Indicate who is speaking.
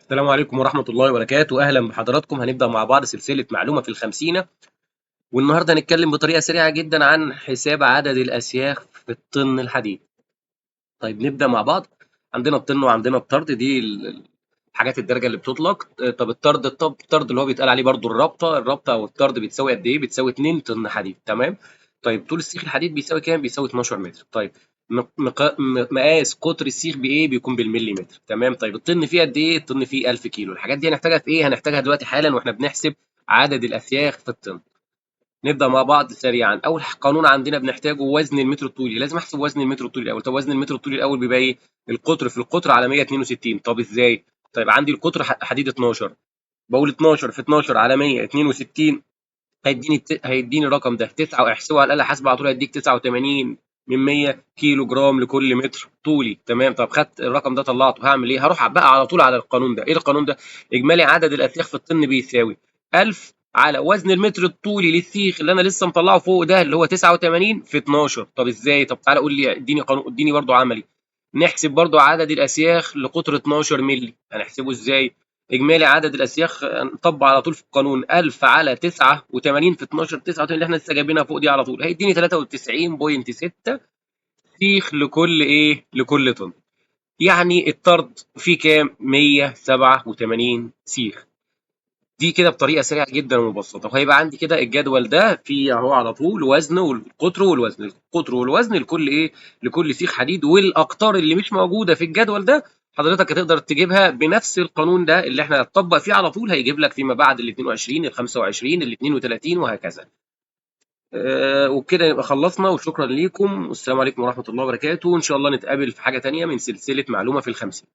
Speaker 1: السلام عليكم ورحمة الله وبركاته، أهلا بحضراتكم. هنبدأ مع بعض سلسلة معلومة في الخمسينة، والنهاردة هنتكلم بطريقة سريعة جدا عن حساب عدد الأسياخ في الطن الحديد. طيب نبدأ مع بعض. عندنا الطن وعندنا الطرد، دي الحاجات الدارجة اللي بتطلق. طب الطرد، طب الطرد اللي هو بيتقال عليه برضو الرابطة، الرابطة أو الطرد بتساوي قد إيه؟ بتساوي 2 طن حديد، تمام؟ طيب طول السيخ الحديد بيساوي كام؟ بيساوي 12 متر. طيب مقاس قطر السيخ بإيه؟ بيكون بالمليمتر، تمام؟ طيب الطن فيه قد إيه؟ الطن فيه 1000 كيلو. الحاجات دي هنحتاجها في إيه؟ هنحتاجها دلوقتي حالا وإحنا بنحسب عدد الأسياخ في الطن. نبدأ مع بعض سريعا. أول قانون عندنا بنحتاجه وزن المتر الطولي، لازم أحسب وزن المتر الطولي الأول. طب وزن المتر الطولي الأول بيبقى إيه؟ القطر في القطر على 162. طب إزاي؟ طيب عندي القطر حديد 12، بقول 12 في 12 على 162 هيديني الرقم ده 9، واحسبه على الآلة حاسبة على طول هيديك 89 من 100 كيلو جرام لكل متر طولي، تمام؟ طب خدت الرقم ده طلعته، هعمل إيه؟ هروح بقى على طول على القانون ده. إيه القانون ده؟ إجمالي عدد الأسياخ في الطن بيساوي 1000 على وزن المتر الطولي للسيخ اللي أنا لسه مطلعه فوق ده اللي هو 89 في 12. طب إزاي؟ طب تعالى قول لي، اديني قانون، اديني برضو عملي. نحسب برضو عدد الأسياخ لقطر 12 مللي، هنحسبه إزاي؟ إجمالي عدد الأسياخ نطبق على طول في القانون 1000 على 89 في 12، 89 اللي احنا لسه جايبينها فوق دي على طول، هيديني 93.6 سيخ لكل إيه؟ لكل طن. يعني الطرد فيه كام؟ 187 سيخ. دي كده بطريقة سريعة جدا ومبسطة. وهيبقى عندي كده الجدول ده فيه أهو على طول وزن والقطر والوزن، القطر والوزن لكل إيه؟ لكل سيخ حديد. والأقطار اللي مش موجودة في الجدول ده حضرتك هتقدر تجيبها بنفس القانون ده اللي احنا هنطبق فيه على طول، هيجيب لك فيما بعد ال 22، ال 25، ال 32 وهكذا. وبكده نبقى خلصنا، وشكرا ليكم، والسلام عليكم ورحمة الله وبركاته. وإن شاء الله نتقابل في حاجة تانية من سلسلة معلومة في الخمسين.